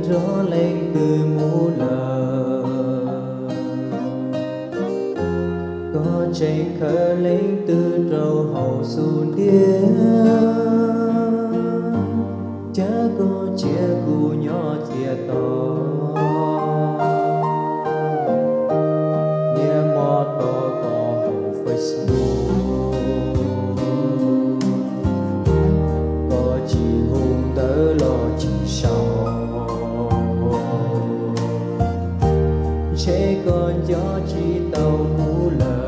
nrog leej twg mus lawm, koj tseem khawb leej twg rau hauv xub ntiag, cas koj cia kuv nyob txias to. Niaj hmo tos koj hauv Facebook, koj tsis hu ntawv los tsis sau, ntshe koj nco tsis tau kuv lawm.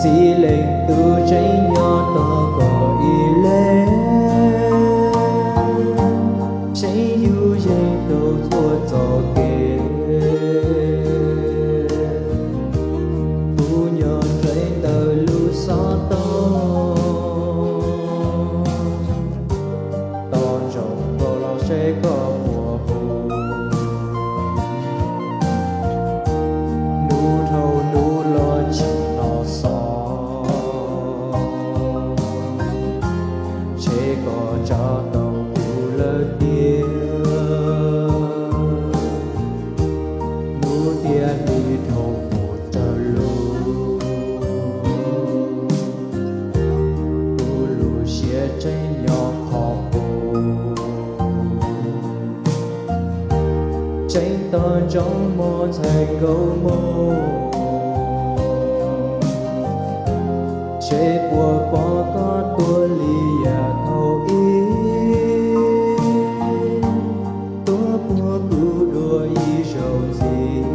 Txij leej twg tseem nyob tos koj ib leeg, tseem yug yeej rau txhua txoj kev. Kuv nyob nrhiav ntawm lub xov tooj, tos ntsoov koj los seb koj puas hu. Hnub dhau hnub los tsis hnov xov, ntshe koj tso tau kuv lawm tiag. Hnub tiav hli dhau mus tsawg lub, kuv lub siab tseem nyob qhov qub, tseem tos ntsoov hmo ntxhais nkauj mus, seb puas pom koj tuag li yav thaum ub, tuag puag kuv dua ib zaug ntxiv.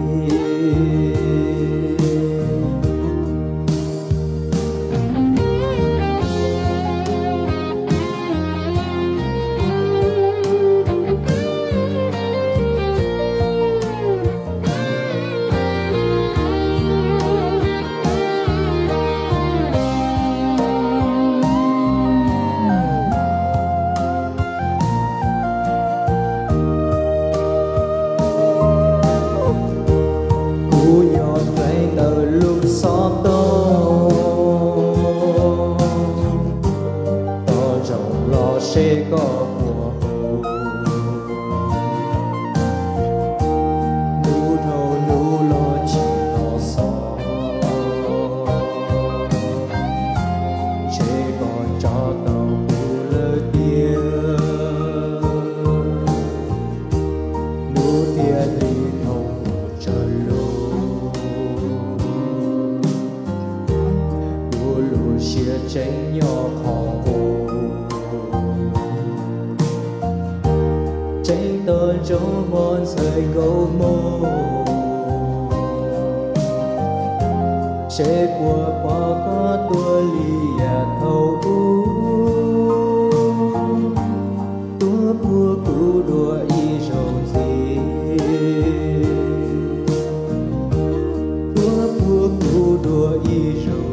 Kuv nyob nrhiav ntawm lub xov tooj, tos ntsoov los seb koj puas hu. Hnub dhau hnub los tsis hnov xov, ntshe koj tso tau kuv lawm tiag. Hnub tiav hli dhau mus tsawg lub, kuv lub siab tseem nyob qhov qub, tseem tos ntsoov hmo ntxhais nkauj mus, seb puas pom koj tuag li yav thaum ub, tuag puag kuv dua ib zaug ntxiv, tuag puag kuv dua ib zaug